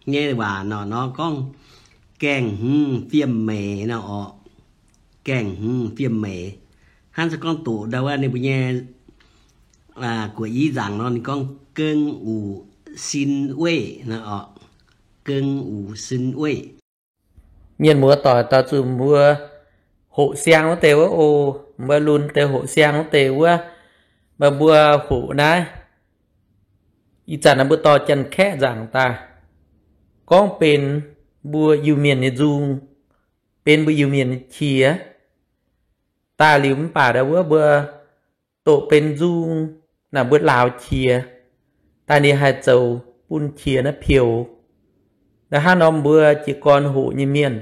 nyei waac nor, nor gorngv gaengh hmz fiem meix nor orqc. Gaengh hmz fiem meix. Hnangv se gorngv doqc ndau wuov ninh mbuo nyei guoqv-i nzangc nor ninh gorngv 更无神威 nor orqc. 更无神威. Mienh muoz doic, daaih zuqc mbuo hoqc siang wuov deix wuov oc, mbuo lunx deix hoqc siang wuov deix wuov, meih mbuo hoqc naaiv. Ih zanc naaiv mbuo dorh Janx-Kaeqv nzangc daaih, gorngv benx mbuo Iu-Mienh nyei nzung, benx mbuo Iu-Mienh nyei qiex daaih liuz mv baac ndau wuov mbuo doqc benx nzung naaic mbuo lauz qiex daaih ninh haih zoux bun qiex naaiv peux. Naaiv hnangv nor mbuo jiez gorn hoqc nyei mienh,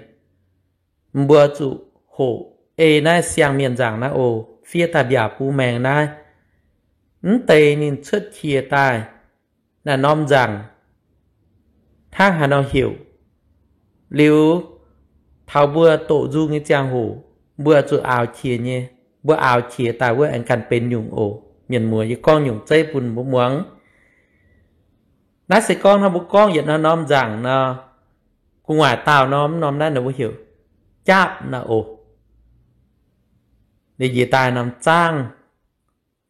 mbuo zuqc hoqc ei naaiv siang-mienh nzangc naaiv oc, fiev daaih mbiaauc bun maengx naaiv. Mv deix ninh cuotv qiex daaih naaiv norm nzangc hnangv haaix nor heuc. Liuz taux mbuo doqc nzung nyei ziangh hoc, mbuo zuqc aaux qiex nyei. Mbuo aaux qiex daaih wuov aengx ganh benx nyungc oc. Mienh muoz, yie gorngv nyungc zeiv bun mbuo muangx. Naaiv se gorngv hnangv mbuo gorngv yietc norm norm nzangc nor, gu'nguaaic dauh norm, norm naaiv ninh mbuo heuc japv naaiv oc. Ninh njiec daaih norm zaangv,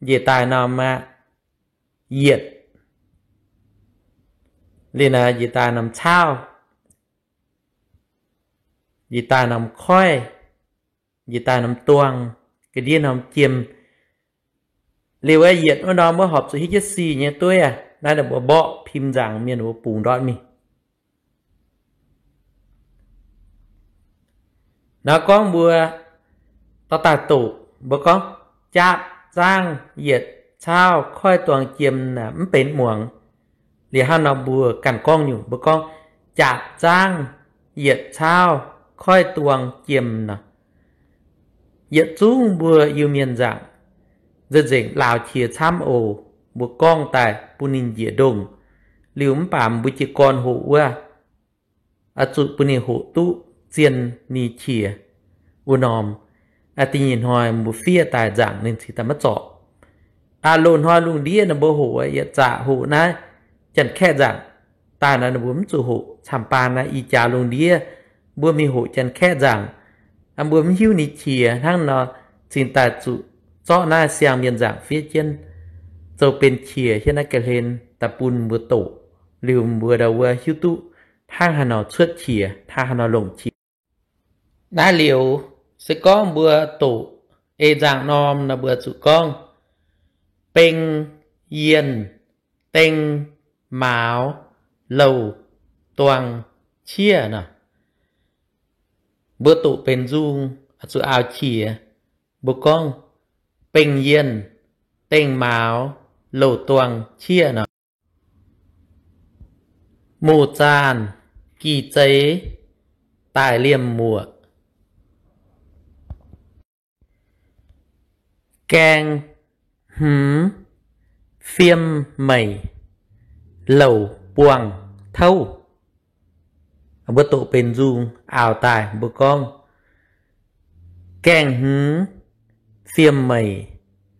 njiec daaih norm aqv, yietc, liuz naaiv njiec daaih norm caauv, njiec daaih norm koiv, njiec daaih norm duangh, ga'ndiev norm jiem. Liuz wuov yietc wuov norm wuov horpc zuqc hietv jienv sic nyei dueiv aqv. Naaiv ninh mbuo mborqv pim nzangc mienh mbuo bungx ndortv mingh. Nor gorngv mbuo dorh daaih doqc, mbuo gorngv japv, zaangv, yietc, caauv, koiv, duangh, jiem naaic mv benx muangx. Liuz hnangv nor mbuo ganh gorngv nyungc, mbuo gorngv japv, zaangv, yietc, caauv, koiv, duangh, jiem nor. Yietc zungv mbuo Iu-Mienh nzangc nzengc-nzengc lauz qiex camv oc. Mbuo gorngv daaih bun ninh njiec ndongh. Liuz mv baac mbuo jiez gorn hoqc wuov, oix zuqc bun ninh hoqc duqv zien ninh qiex wuov norm. Da'nyeic hnoi mbuo fiev daaih nzangc ninh cingx daaih maiv zorpc. Aa, loz-hnoi lungh ndiev ninh mbuo hoqc, yietc zaqc hoqc naaiv Janx-Kaeqv nzangc daaih nor, ninh mbuo mv zuqc hoqc camv-baan naaiv. Ih jaax lungh ndiev mbuo mingh hoqc Janx-Kaeqv nzangc, mbuo mv hiuv ninh qiex hnangv nor, cingx daaih zuqc zorqv naaiv siang-mienh nzangc fiev jienv, zoux benx qiex hietv naaiv ga'hlen daaih bun mbuo doqc. Liuz mbuo ndau wuov hiuv duqv hnangv haaix nor cuotv qiex, hnangv haaix nor longc qiex. Naaiv liuz se gorngv mbuo doqc ei nzangc norm nor, mbuo zuqc gorngv beng, yienh, deng, mauz, louc, duangh, qiex nor. Mbuo doqc benx nzung, zuqc aaux qiex, mbuo gorngv beng, yienh, deng, mauz, louc, duangh, qiex nor. Muc zaanh, gih zeix, daic liemh muoc. Gaeng hmz fiem meic louc buangh touv. Mbuo doqc benx nzung aaux daaih mbuo gorngv, gaeng hmz fiem meic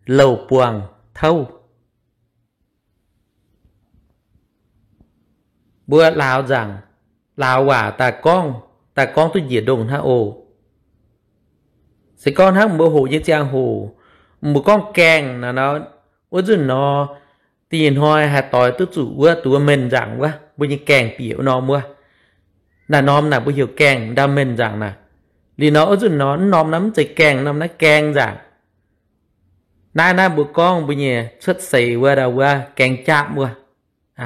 louc buangh touv. Mbuo lauz nzangc, lauz waac daaih gorngv, daaih gorngv duqv njiec ndongh hnangv oc. Se gorngv hnangv mbuo hoqc nyei ziangh hoc, mbuo gorngv gaengh naaic nor, wuov nzunc nor, da'nyeic hnoi haih doix duqv zuqc wuov duqv mênh nzangc wuov, mbuo nyei gaengh bieqc wuov norm wuov. Naaic norm naaic mbuo heuc gaengh, ndau mênh nzangc naaic. Liuz nor wuov nzunc nor, mv norm naaiv mv zeiz gaengh, norm naaiv gaeng nzangc. Naaiv naaiv mbuo gorngv mbuo nyei cuotv seix wuov ndau wuov gaeng japv wuov.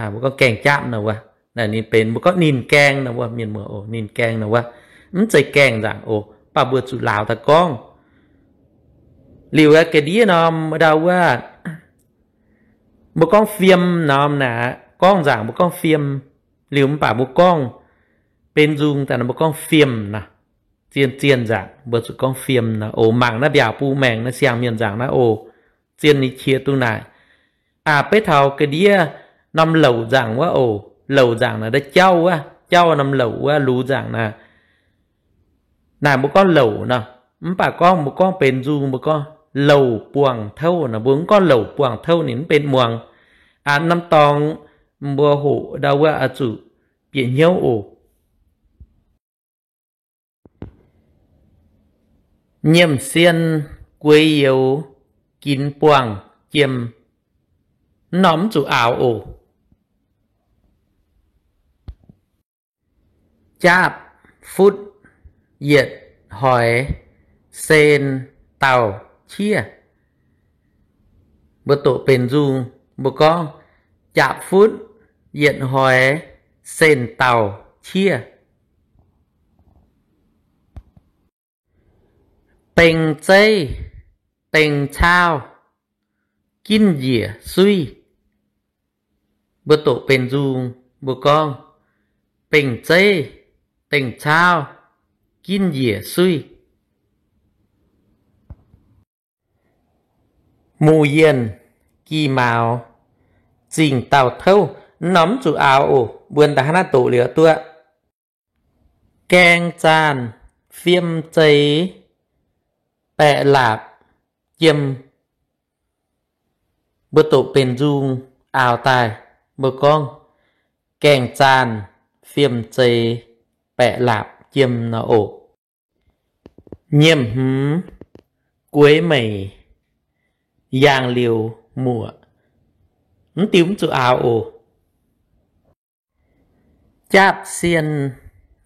Mbuo gorngv gaeng japv nor wuov, naaic ninh benx mbuo gorngv ninh gaeng nor wuov, mienh muoz oc, ninh gaeng nor wuov, mv zeiz gaengh nzangc oc, mv baac mbuo zuqc lauz daaih gorngv. Liuz ga'ndiev norm ndau wuov, mbuo gorngv fiem norm naaic, gorngv nzangc mbuo gorngv fiem. Liuz mv baac mbuo gorngv benx nzung daaih nor mbuo gorngv fiem nor. Zien zien nzangc mbuo zuqc gorngv fiem nor oc. Mangc naaiv mbiaauc bung maengx naaiv siang-mienh nzangc naaiv oc. Zien ninh qiex dongh naaic. Aa, beiv taux ga'ndiev norm louc nzangc wuov oc. Louc nzangc naaic ndau jauv wuov, jauv norm louc wuov, lux nzangc naaic. Naaic mbuo gorngv louc nor, mv baac gorngv mbuo gorngv benx nzung mbuo gorngv louc buangh touv nor, mbuo mv gorngv louc buangh touv ninh mv benx muangx. Aa, norm dorngx mbuo hoqc ndau wuov oix zuqc bieqc hnyouv oc. Nyiemc sien gueix youz ginx buangh jiem, mv norm mv zuqc aaux oc. Jaapv futv yietc hoix sen dauh qiex. Mbuo doqc benx nzung, mbuo gorngv, jaapv futv yietc hoix sen dauh qiex. Beng zeiv, beng caauv, ginv njiec suiv. Mbuo doqc benx nzung, mbuo gorngv, beng zeiv, beng caauv, ginv njiec suiv. Muc yienh, gih mauz, zingh dauh touv, mv norm mv zuqc aaux oc. Mbuo daaih hnangv naaiv doqc liuz duqv. Gaeng zaanh fiem zeix baeqc laapc jiem. Mbuo doqc benx nzung aaux daaih, mbuo gorngv, gaeng zaanh fiem zeix baeqc laapc jiem nor oc. Nyiemc hmz gueix meic yaangh liuz muoc, mv diuh mv zuqc aaux oc. Jaapv sien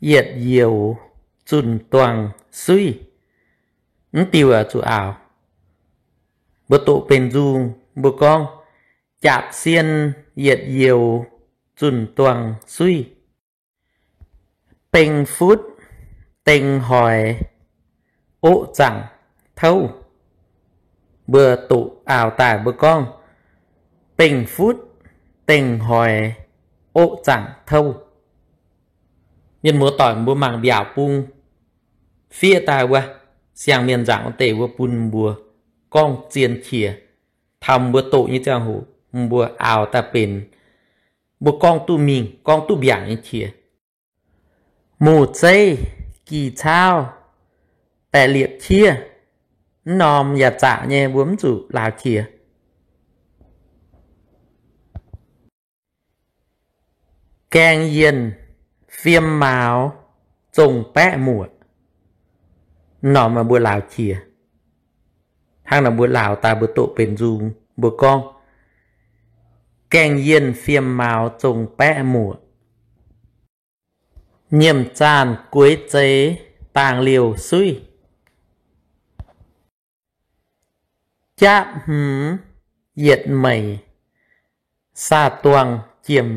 yietc youz zunh duangh suiv, mv diuh zuqc aaux. Mbuo doqc benx nzung, mbuo gorngv, jaapv sien yietc youz zunh duangh suiv. Beng futv deng hoix oqv zaangc touv. Mbuo doqc aaux daaih mbuo gorngv, beng futv deng hoix oqv zaangc touv. Mienh muoz doic, mbuo mangc mbiaauc bung fiev daaih wuov, siang-mienh nzaangc wuov deix wuov bun mbuo gorngv zien qiex. Taux mbuo doqc nyei ziangh hoc mbuo aaux daaih benx mbuo gorngv duqv mingh, gorngv duqv mbiaangc nyei qiex. Muc zeiv, gih caauv, baeqc liepc qiex, mv norm yaac zaqc nyei, mbuo mv zuqc laaux qiex. Gaeng yienh fiem mauz zong baeqv muoc, mv norm mbuo laaux qiex. Hnangv naaic mbuo laaux daaih mbuo doqc benx nzung, mbuo gorngv, gaeng yienh fiem mauz zong baeqv muoc. Nyiemc zaanh gueix zeix daangh liouh suiv. Jaapv hmz yietc meic saah-duangh jiem.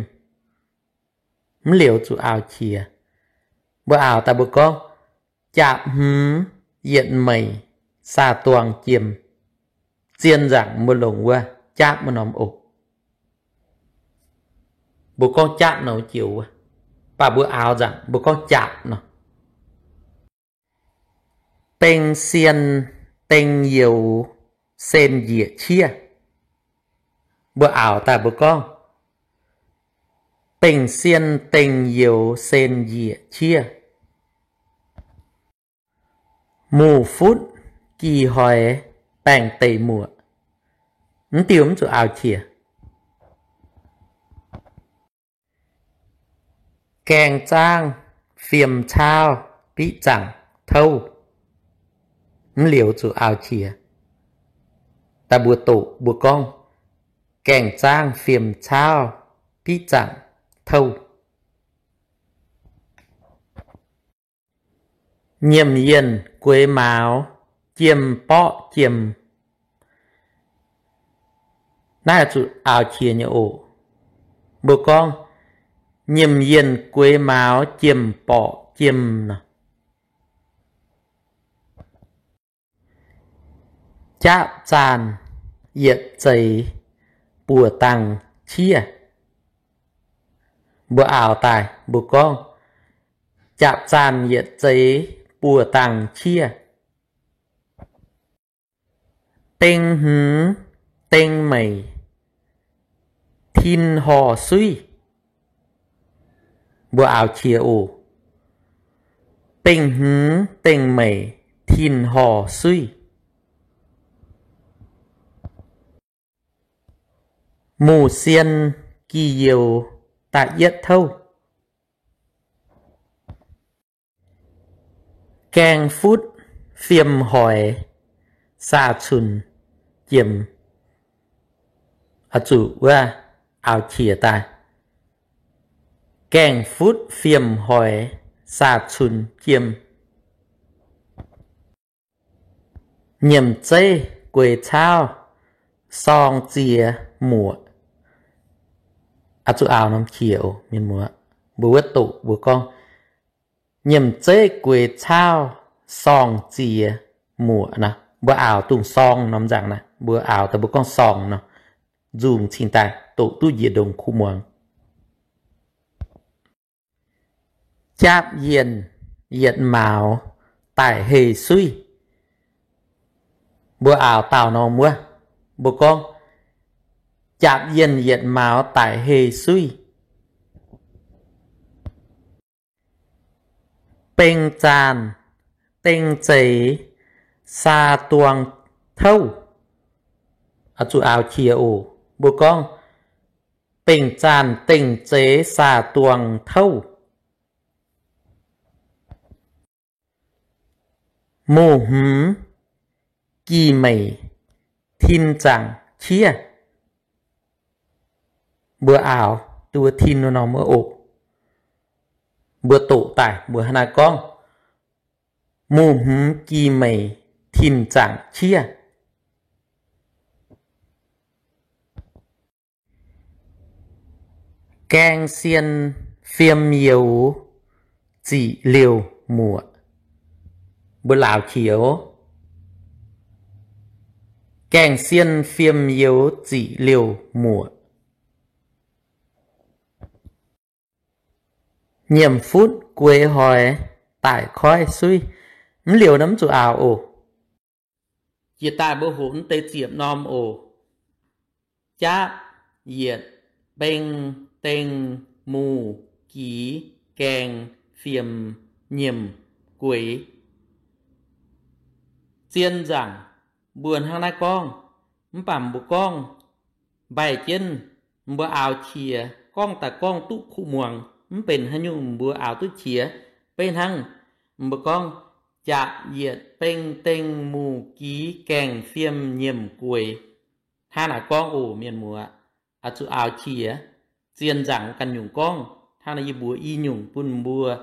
Mv liouh zuqc aaux qiex. Mbuo aaux daaih mbuo gorngv, jaapv hmz yietc meic saah-duangh jiem. Zien nzaangc mbuo longc wuov jaapv wuov norm oc. Mbuo gorngv jaapv nor joux wuov, mv baac mbuo aaux nzaangc mbuo gorngv jaapv nor. Beng sien deng youz sen njiec qiex. Mbuo aaux daaih mbuo gorngv, beng sien deng youz sen njiec qiex. Muc futv gih hoix baengc deic muoc. Mv diuh mv zuqc aaux qiex. Gaeng zaangv fiem caauv biqv zaangc touv. Mv liouh zuqc aaux qiex. Daaih mbuo doqc mbuo gorngv, gaeng zaangv fiem caauv biqv zaangc touv. Nyiemc yienh gueix mauz jiem borqv jiem. Naaiv zuqc aaux qiex nyei oc. Mbuo gorngv, nyiemc yienh gueix mauz jiem borqv jiem nor. Jaapv zaanh yietc zeix buoz-dangh qiex. Mbuo aaux daaih mbuo gorngv, jaapv zaanh yietc zeix buoz-dangh qiex. Deng hmz deng meic tin horh suiv. Mbuo aaux qiex oc. Deng hmz deng meic tin horh suiv. Muc sien gih youz da'yietv touv. Gaengh futv fiem hoix saa cun jiem. Oix zuqc wuov aaux qiex daaih. Gaengh futv fiem hoix saa cun jiem. Nyiemc zeiv gueix caauv sorng ziex muoqc. Oix zuqc aaux norm qiex oc, mienh muoz. Mbuo wuov doqc mbuo gorngv, nyiemc zeiv gueix caauv sorng ziex muoqc nor, mbuo aaux dongh sorng norm nzangc naaiv, mbuo aaux daaih mbuo gorngv sorng nor, nzungh cingx daaih doqc duqv njiec ndongc kuv muangx. Jaapv yienh yietc maux daic heh suiv. Mbuo aaux daauh norm wuov, mbuo gorngv, jaapv yienh yietc maux daic heh suiv. Beng zaanh deng zeix saa duang touv. Zuqc aaux qiex oc. Mbuo gorngv, beng zaanh deng zeix saa duang touv. Muh hmz gih meic tin zaangc qiev. Mbuo aaux duqv tin wuov norm wuov oc. Mbuo doqc daaih mbuo hnangv naaiv gorngv, muh hmz gih meic tin zaangc qiev. Gaeng sien fiem youz ziqc liouh muoqc. Mbuo laauc qiex oc. Gaeng sien fiem youz ziqc liouh muoqc. Nyiemc futv gueix hoix daic koiv suiv. Mv liouh naaiv mv zuqc aaux oc. Jiex daaih mbuo hoqc mv deix ziepc norm oc. Jaapv, yietc, beng, deng, muh, gix, gaeng, fiem, nyiemc, gueix. Zien nzaangc mbuo hnangv naaiv gorngv, mv baac mbuo gorngv mbaih jienv, mbuo aaux qiex gorngv daaih gorngv duqv kuv muangx, mv benx haaix nyungc mbuo aaux duqv qiex. Beiv hnangv mbuo gorngv, jaapv, yietc, beng, deng, muh, gix, gaeng, fiem, nyiemc, gueix. Hnangv naaic gorngv oc, mienh muoz. Oix zuqc aaux qiex. Zien nzaangc ganh nyungc gorngv. Hnangv naaic yie mbuox i nyungc bun mbuo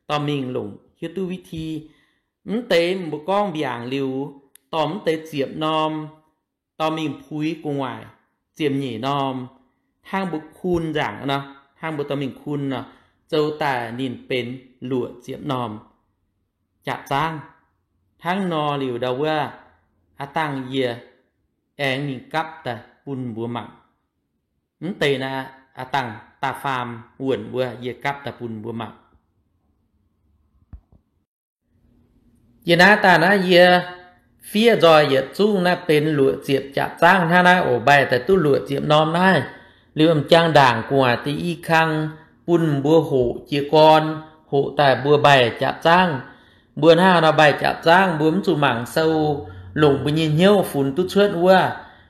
dorh mingh longc hiuv duqv วิธี. Mv deix mbuo gorngv mbiaangc liuz, dorh mv deix ziepc norm dorh mingh puix gu'nguaaic ziepc nyeic norm, hnangv mbuo kun nzaangc nor, hnangv mbuo dorh mingh kun nor, zoux daaih ninh benx luoqc ziepc norm jaav-zaangv. Hnangv nor liuz ndau wuov, aav dangh yie aengx mingh gapv daaih bun mbuo mangc. Mv deix naaiv aav dangh da'faam wuonh wuov, yie gapv daaih bun mbuo mangc. Yie naaiv daaih naaiv yie fiev nzoih yietc zungv naaiv benx luoqc ziepc jaav-zaangv hnangv naaiv oc. Mbaih daaih duqv luoqc ziepc norm naaiv, liuz m'jangc ndaangc gu'nguaaic da'yi kang bun mbuo hoqc jiez gorn, hoqc daaih mbuo mbaih jaav-zaangv. Mbuo hnangv nor mbaih jaav-zaangv, mbuo mv zuqc mangc sou longc mbuo nyei hnyouv funx duqv cuotv wuov.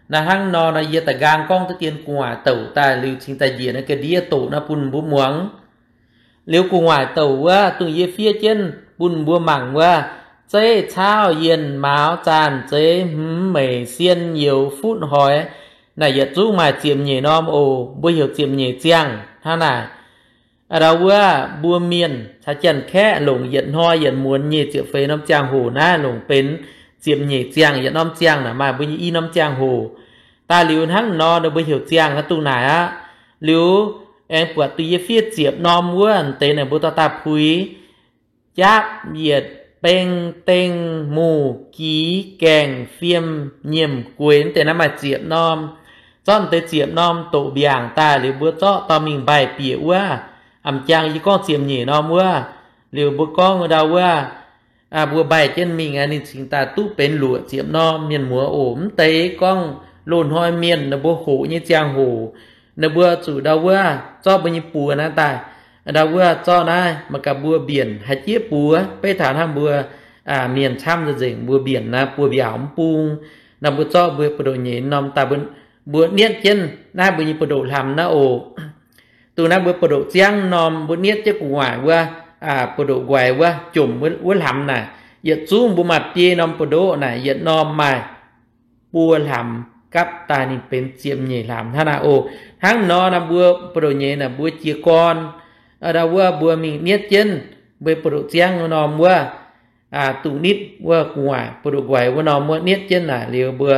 Naaiv hnangv nor nor yie da'nqaang gorngv duqv dien gu'nguaaic douc daaih liuz cingx daaih njiec naaiv ga'ndiev doqc naaiv bun mbuo muangx. Liuz gu'nguaaic douc wuov, dongh yie fiev jienv bun mbuo mangc wuov, zeiv, caauv, yienh, mauz, zaanh, zeix, hmz, meic, sien, youz, futv, hoix, naaic yietc zungv maaih ziepc nyeic norm oc. Mbuo heuc ziepc nyeic ziangh hnangv naaic. Ndau wuov mbuo mienh caux Janx-Kaeqv longc yietc hnoi yietc muonz nyei ziepc feix norm ziangh hoc naaiv longc benx ziepc nyeic ziangh. Yietc norm ziangh naaic maaih mbuo nyei i norm ziangh hoc. Daaih liuz hnangv nor ninh mbuo heuc ziangh naaiv dongh naaic aqv. Liuz aengx buatc dongh yie fiev ziepc norm wuov deix naaic mbuo dorh daaih puix. Japv, yietc, beng, deng, muh, gix, gaengh, fiem, nyiemc, gueix, mv deix naaiv maaih ziepc norm. Zorqv deix ziepc norm doqc mbiaangc daaih liuz mbuo zorqv dorh mingh mbaih bieqc wuov. A'jang yie gorngv ziepc nyeic norm wuov. Liuz mbuo gorngv ndau wuov, mbuo mbaih jienv mingh ninh cingx daaih duqv benx luoqc ziepc norm. Mienh muoz oc, mv deix gorngv loz-hnoi mienh ninh mbuo hoqc nyei ziangh hoc, ninh mbuo zuqc ndau wuov zorqv mbuo nyei buoz naaiv daaih, ndau wuov zorqv naaiv mangc gaax mbuo mbienc haaix jieqv buoz. Beiv taux hnangv mbuo mienh camv nzengc, mbuo mbienc naaiv buoz mbiaauc mv bung. Naaiv mbuo zorqv mbuo buoz-ndoqv nyeic norm daaih, mbuo nietv jienv naaiv mbuo nyei buoz-ndoqv hlamx naaiv oc. Dongh naaiv mbuo buoz-ndoqv ziangv norm, mbuo nietv jienv gu'nguaaic wuov, buoz-ndoqv nquaix wuov, jomc wuov hlamx naaic. Yietc zungv mbuo maaih biei norm buoz-ndoqv naaic, yietc norm maaih buo hlamx, gapv daaih ninh benx ziepc nyeic hlamx hnangv naaiv oc. Hnangv nor naaic mbuo buoz-ndoqv nyeiz naaic mbuo jiez gorn, ndau wuov mbuo mingh nietv jienv mbuo buoz-ndoqv ziangv wuov norm wuov, dungz nitv wuov gu'nguaaic buoz-ndoqv nquaix wuov norm wuov nietv jienv naaic liuz mbuo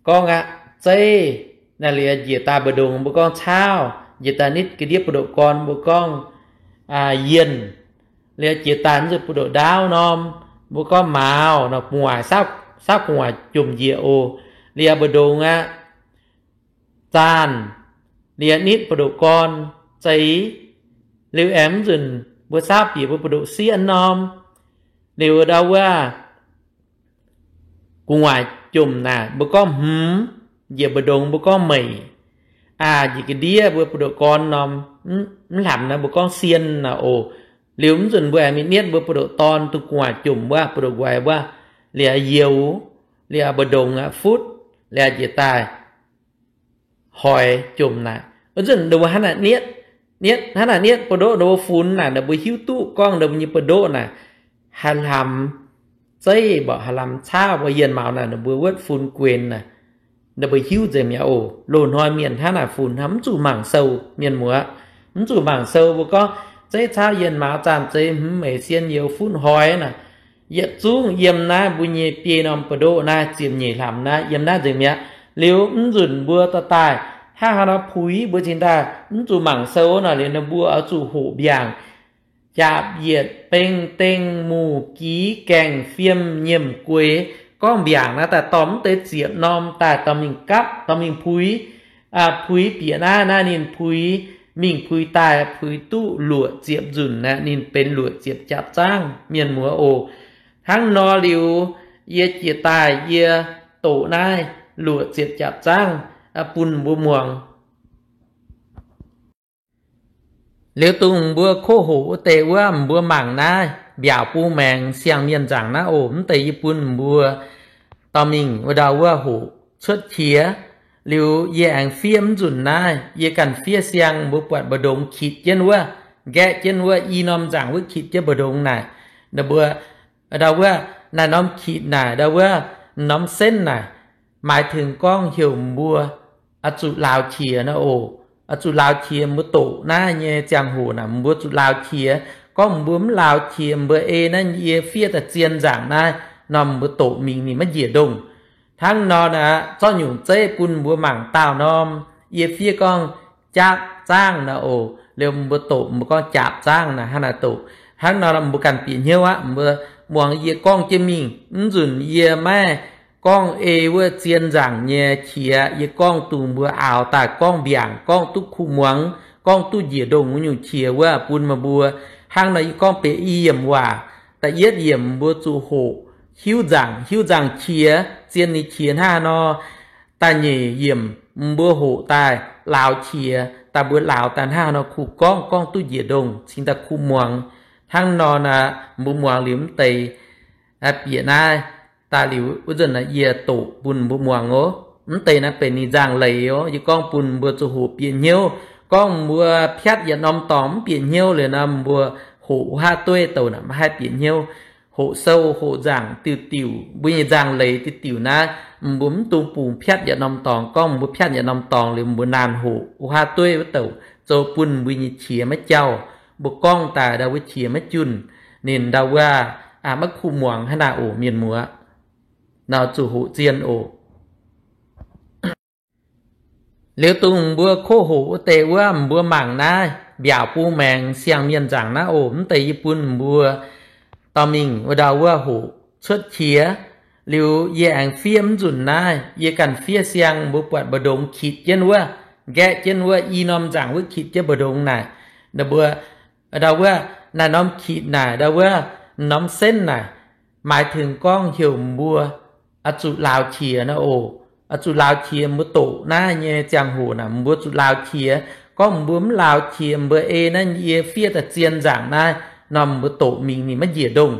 gorngv aqv, zeiv. Naaiv liuz njiec daaih mbu'ndongx mbuo gorngv caauv, njiec daaih nitv ga'ndiev buoz-ndoqv gorn mbuo gorngv yienh. Liuz jiex daaih nzunc buoz-ndoqv ndaauv norm mbuo gorngv mauz, nor gu'nguaaic, saauv gu'nguaaic jomc njiec oc. Liuz mbu'ndongx aqv, zaanh. Liuz nitv buoz-ndoqv gorn, zeiv. Liuz aengx nzunc mbuo saauv bieqc mbuo buoz-ndoqv sieqv norm. Liuz ndau wuov gu'nguaaic jomc naaic mbuo gorngv hmz, njiec mbu'ndongx mbuo gorngv meic. Aa, njiec ga'ndiev mbuo buoz-ndoqv gorn norm, mv hlamx naaiv mbuo gorngv sien naaic oc. Liuz mv nzunc mbuo aengx mingh nietv mbuo buoz-ndoqv dorn dongh gu'nguaaic jomc wuov, buoz-ndoqv nquaix wuov, liuz youz, liuz mbu'ndongx aqv futv, liuz jiex daaih hoix jomc naaic. Wuov nzunc ndo hnangv naaic nietv, nietv hnangv naaic nietv buoz-ndoqv ndo funx naaic, ninh mbuo hiuv duqv gorngv ndo nyei buoz-ndoqv naaic haih hlamx zeiv mborqc, haih hlamx caauv mborqc, yienh mauz naaic ninh mbuo wuotv funx guenx naaic, ninh mbuo hiuv nzengc mi'aqv oc. Loz-hnoi mienh hnangv naaic funx hnangv, mv zuqc mangc sou, mienh muoz, mv zuqc mangc sou. Mbuo gorngv zeiv caauv yienh mauz zaanh zeiz hmz meic sien youz futv hoix naaic, yietc zungv yiem naaiv mbuo nyei biei norm buoz-ndoqv naaiv ziepc nyeic hlamx naaiv yiem naaiv nzengc mi'aqv. Liuz mv nzunc mbuo dorh daaih hnangv haaix nor puix, mbuo cingx daaih mv zuqc mangc sou nor, liuz ninh mbuo oix zuqc hoqc mbiaangc, jaapc yietc beng deng muc giz gaengh fiem nyiemc gueix. Gorngv mbiaangc naaiv daaih dorh mv deix ziepc norm daaih dorh mingh gapv, dorh mingh puix. Puix bieqc naaiv, naaiv ninh puix, mingh puix daaih puix duqv luoqc ziepc nzunc aeqv, ninh benx luoqc ziepc jaapc zaangv, mienh muoz oc. Hnangv nor liuz, yie jiex daaih yie doqc naaiv luoqc ziepc jaapc zaangv bun mbuo muangx. Liuz dongh mbuo koqv hoqc wuov deix wuov, mbuo mangc naaiv mbiaauc bung maengx siang-mienh nzaangc naaiv oc. Mv deix yie bun mbuo dorh mingh wuov ndau wuov hoqc cuotv qiex. Liuz yie aengx fiev mv nzunc naaiv, yie ganh fiev siang, mbuo buatc mbu'ndongx kitc jienv wuov, nqaeqv jienv wuov, i norm nzaangc wuov kitc jienv mbu'ndongx naaic, ninh mbuo ndau wuov naaiv norm kitc naaic, ndau wuov norm senv naaic, maaih tengx gorngv heuc mbuo oix zuqc lauz qiex nor oc. Oix zuqc lauz qiex, mbuo doqc naaiv nyei ziangh hoc naaic mbuo zuqc lauz qiex. Gorngv mbuo mv lauz qiex, mbuo ei naaiv yie fiev daaih zien nzaangc naaiv, norm mbuo doqc mingh ninh maiv njiec ndongh. Hnangv nor naaic, zorqv nyungc zeiv bun mbuo mangc dauh norm, yie fiev gorngv jaapv zaangv naaic oc. Liuz mbuo doqc mbuo gorngv jaapv zaangv naaic, hnangv naaic doqc. Hnangv nor mbuo ganh bieqc hnyouv aqv. Mbuo muangx yie gorngv jienv mingh, mv nzunc yie maiv gorngv ei wuov zien nzaangc nyei qiex, yie gorngv dongh mbuo aaux daaih gorngv mbiaangc, gorngv duqv kuh muangx, gorngv duqv njiec ndongh wuov nyungc qiex wuov bun meih mbuo. Hnangv nor yie gorngv benx i yiemc waac. Da'yietv yiemc mbuo zuqc hoqc hiuv nzaangc, hiuv nzaangc qiex, zien ninh qiex hnangv haaix nor. Da'nyeic yiemc mbuo hoqc daaih lauz qiex, daaih mbuo lauz daaih hnangv haaix nor kuh gorngv, gorngv duqv njiec ndongh cingx daaih kuh muangx. Hnangv nor naaic mbuo muangx liuz mv deix bieqc naaiv daaih liuz wuov nzunc naaic yie doqc bun mbuo muangx oc. Mv deix naaiv benx ninh nzaangc leiz oc. Yie gorngv bun mbuo zuqc hoqc bieqc hnyouv. Gorngv mbuo piatv yietc norm dorngx mv bieqc hnyouv liuz nor, mbuo hoqc wuov haav dueiv douc naaic maiv haih bieqc hnyouv. Hoqc sou hoqc nzaangc diuc diuc, mbuo nyei nzaangc leiz diuc diuc naaiv, mbuo mv dungx bungx piatv yietc norm dorngx. Gorngv mbuo piatv yietc norm dorngx liuz mbuo naanh hoqc wuov haav dueiv wuov douc, zoux bun mbuo nyei qiex maiv jauh. Mbuo gorngv daaih ndau wuov qiex maiv junh, ninh ndau wuov maiv kuh muangx hnangv naaic oc, mienh muoz. Nor zuqc hoqc zien oc. Liuz dongh mbuo koqv hoqc wuov deix wuov, mbuo mangc naaiv mbiaauc bung maengx siang-mienh nzaangc naaiv oc. Mv deix yie bun mbuo dorh mingh wuov ndau wuov hoqc cuotv qiex. Liuz yie aengx fiev mv nzunc naaiv, yie ganh fiev siang, mbuo buatc mbu'ndongx kitc jienv wuov, nqaeqv jienv wuov, i norm nzaangc wuov kitc jienv mbu'ndongx naaic, ninh mbuo ndau wuov naaiv norm kitc naaic, ndau wuov norm senv naaic, maaih tengx gorngv heuc mbuo oix zuqc lauz qiex nor oc. Oix zuqc lauz qiex, mbuo doqc naaiv nyei ziangh hoc naaic mbuo zuqc lauz qiex. Gorngv mbuo mv lauz qiex, mbuo ei naaiv yie fiev daaih zien nzaangc naaiv, norm mbuo doqc mingh ninh maiv njiec ndongh.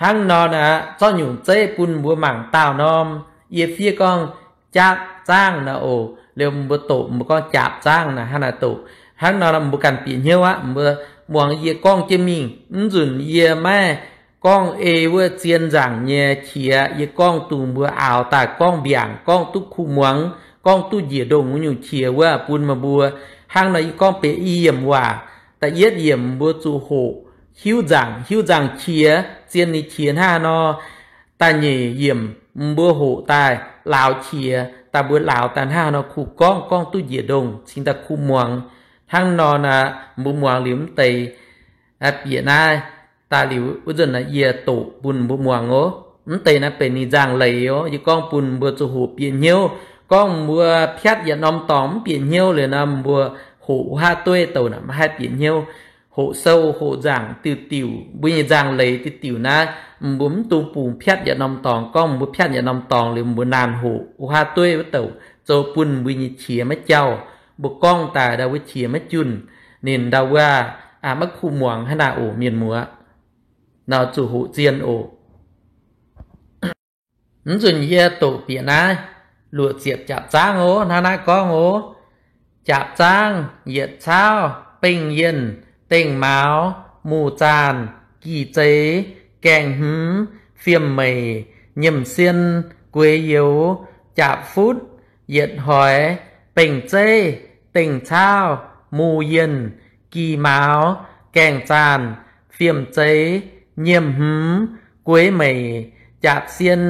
Hnangv nor naaic, zorqv nyungc zeiv bun mbuo mangc dauh norm, yie fiev gorngv jaapv zaangv naaic oc. Liuz mbuo doqc mbuo gorngv jaapv zaangv naaic, hnangv naaic doqc. Hnangv nor mbuo ganh bieqc hnyouv aqv. Mbuo muangx yie gorngv jienv mingh. Mv nzunc yie maiv gorngv ei wuov zien nzaangc nyei qiex, yie gorngv dongh mbuo aaux daaih gorngv mbiaangc, gorngv duqv kuh muangx, gorngv duqv njiec ndongh wuov nyungc qiex wuov bun meih mbuo. Hnangv nor yie gorngv benx i yiemc waac. Da'yietv yiemc mbuo zuqc hoqc hiuv nzaangc, hiuv nzaangc qiex, zien ninh qiex hnangv haaix nor. Da'nyeic yiemc mbuo hoqc daaih lauz qiex, daaih mbuo lauz daaih hnangv haaix nor kuh gorngv, gorngv duqv njiec ndongh cingx daaih kuh muangx. Hnangv nor naaic mbuo muangx liuz mv deix bieqc naaiv daaih liuz wuov nzunc naaic yie doqc bun mbuo muangx oc. Mv deix naaiv benx ninh nzaangc leiz oc. Yie gorngv bun mbuo zuqc hoqc bieqc hnyouv. Gorngv mbuo piatv yietc norm dorngx mv bieqc hnyouv liuz nor, mbuo hoqc wuov haav dueiv douc naaic maiv haih bieqc hnyouv. Hoqc sou hoqc nzaangc diuc diuc, mbuo nyei nzaangc leiz diuc diuc naaiv, mbuo mv dungx bungx piatv yietc norm dorngx. Gorngv mbuo piatv yietc norm dorngx liuz mbuo naanh hoqc wuov haav dueiv wuov douc, zoux bun mbuo nyei qiex maiv jauh. Mbuo gorngv daaih ndau wuov qiex maiv junh, ninh ndau wuov maiv kuh muangx hnangv naaic oc mienh muoz. Nor zuqc hoqc zien oc. Mv nzunc yie doqc bieqc naaiv luoqc ziepc jaapc zaangv oc. Hnangv naaiv gorngv oc. Jaapc zaangv yietc cauv, bengh yienh, dengh mauz, muc zaanh, gih zeix, gaengh hmz, fiem meic, nyiemc sien, gueix youz, jaapc futv, yietc hoix, bengh zeiv, dengh cauv, muc yienh, gih mauz, gaengh zaanh, fiem zeix, nyiemc hmz, gueix meic, jaapc sien,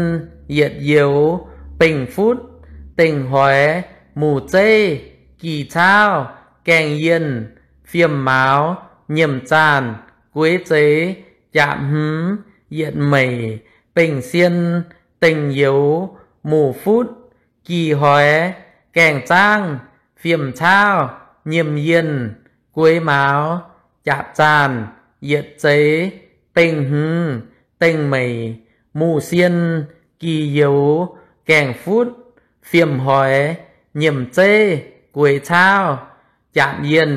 yietc youz, bengh futv, dengh hoix, muc zeiv, gih cauv, gaengh yienh, fiem mauz, nyiemc zaanh, gueix zeix, jaapc hmz, yietc meic, bengh sien, dengh youz, muc futv, gih hoix, gaengh zaangv, fiem cauv, nyiemc yienh, gueix mauz, jaapc zaanh, yietc zeix, bengh hmz, dengh meic, muc sien, gih youz, gaengh futv, fiem hoix, nyiemc zeiv, gueix cauv, jaapc yienh,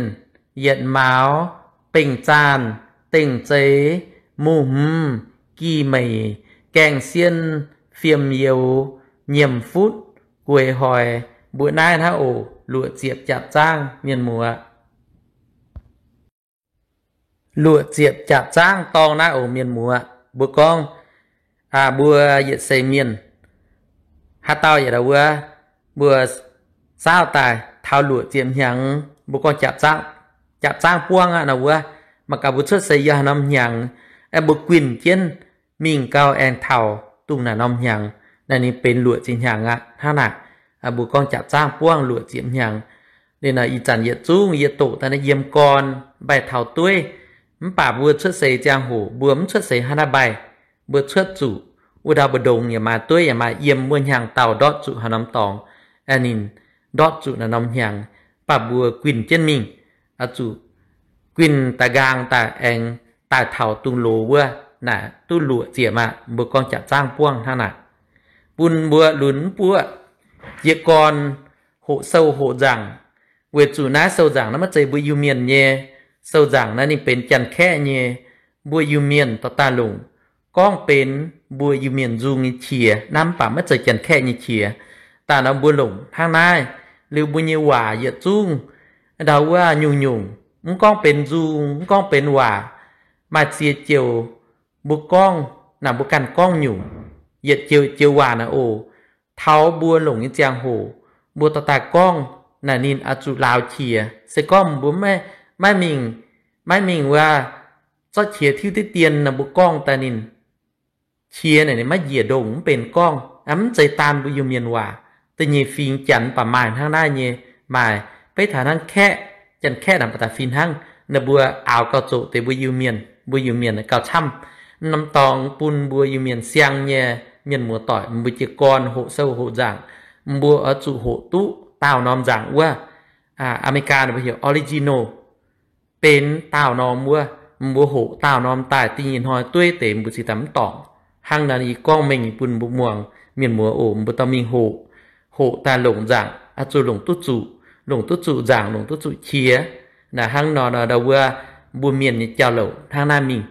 yietc mauz, bengh zaanh, dengh zeix, muc hmz, gih meic, gaengh sien, fiem youz, nyiemc futv, gueix hoix. Mbuo naaiv hnangv oc, luoqc ziepc jaapc zaangv mienh muoz. Luoqc ziepc jaapc zaangv dorng naaiv oc mienh muoz. Mbuo gorngv, mbuo yietc seix mienh, haaix dauh yaac ndau wuov, mbuo saauv daaih taux luoqc ziepc hnyangx, mbuo gorngv jaapc zaangv buangv aqv nor wuov, mangc gaax mbuo cuotv seix yiem haaix norm hnyangx, mbuo guinh jienv mingh gau aengx taux dongh naaic norm hnyangx, naaiv ninh benx luoqc ziepc hnyangx aqv. Hnangv naaic, mbuo gorngv jaapc zaangv buangv luoqc ziepc hnyangx. Ninh ih zanc yietc zungv yie doqc daaih naaiv yiem gorn mbaih taux dueiv, mv baac mbuo cuotv seix ziangh hoc mbuo mv cuotv seix hnangv naaiv mbaih. Mbuo cuotv zuqc wuov ndau mbu'ndongx yaac maaih dueiv yaac maaih yiem wuov hnyangx-daauh ndortv zuqc haaix norm dorngx, ninh ndortv zuqc naaiv norm hnyangx, mv baac mbuo guinh jienv mingh, zuqc guinh daaih nqaang daaih aengx daaih taux dongh loz wuov, naaic duqv luoqc ziepc aqv. Mbuo gorngv jaapc zaangv buangv hnangv naaic, bun mbuo lunx mv buoqv jiez gorn hoqc sou hoqc nzaangc, weic zuqc naaiv sou nzaangc naaiv maiv zeiz mbuo Iu-Mienh nyei sou nzaangc, naaiv ninh benx Janx-Kaeqv nyei. Mbuo Iu-Mienh dorh daaih longc gorngv benx mbuo Iu-Mienh nzung nyei qiex, naaiv mv baac maiv zeiz Janx-Kaeqv nyei qiex. Daaih nor mbuo longc hnangv naaiv, liuz mbuo nyei waac yietc zungv ndau wuov nyungc-nyungc, mv gorngv benx nzung, mv gorngv benx waac, maaih ziex joux mbuo gorngv, naaic mbuo ganh gorngv nyungc, yietc joux joux waac naaic oc. Taux mbuo longc nyei ziangh hoc, mbuo dorh daaih gorngv naaic ninh oix zuqc lauz qiex. Se gorngv mbuo maiv mingh, maiv mingh wuov zorqv qiex tiuv diqv dien nor, mbuo gorngv daaih ninh qiex naaic ninh maiv njiec ndongc mv benx gorngv. Mv zeiz daan mbuo Iu-Mienh waac, da'nyeic fingx Janx baac maaih hnangv naaiv nyei. Maaih beiv taux hnangv Kaeqv, Janx-Kaeqv naaic baac daaih fih hnangv. Naaiv mbuo aaux gauh zoqc deix mbuo Iu-Mienh, mbuo Iu-Mienh gauh camv. Norm dorngx bun mbuo Iu-Mienh siang nyei mienh muoz-doic, mbuo jiez gorn hoqc sou hoqc nzaangc, mbuo oix zuqc hoqc duqv daauh norm nzaangc wuov. Aa, America mbuo heuc original, benx daauh norm wuov. Mbuo hoqc daauh norm daaih, da'nyeic hnoi dueiv deix mbuo cingx daaih mv dorngc. Hnangv naaic yie gorngv mengh bun mbuo muangx, mienh muoz oc, mbuo dorh mingh hoqc, hoqc daaih longc nzaangc, zuqc longc duqv zuqc, longc duqv zuqc nzaangc, longc duqv zuqc qiex. Naaic hnangv nor, ndau wuov mbuo mienh nyei jauv-louc hnangv naaiv mingh.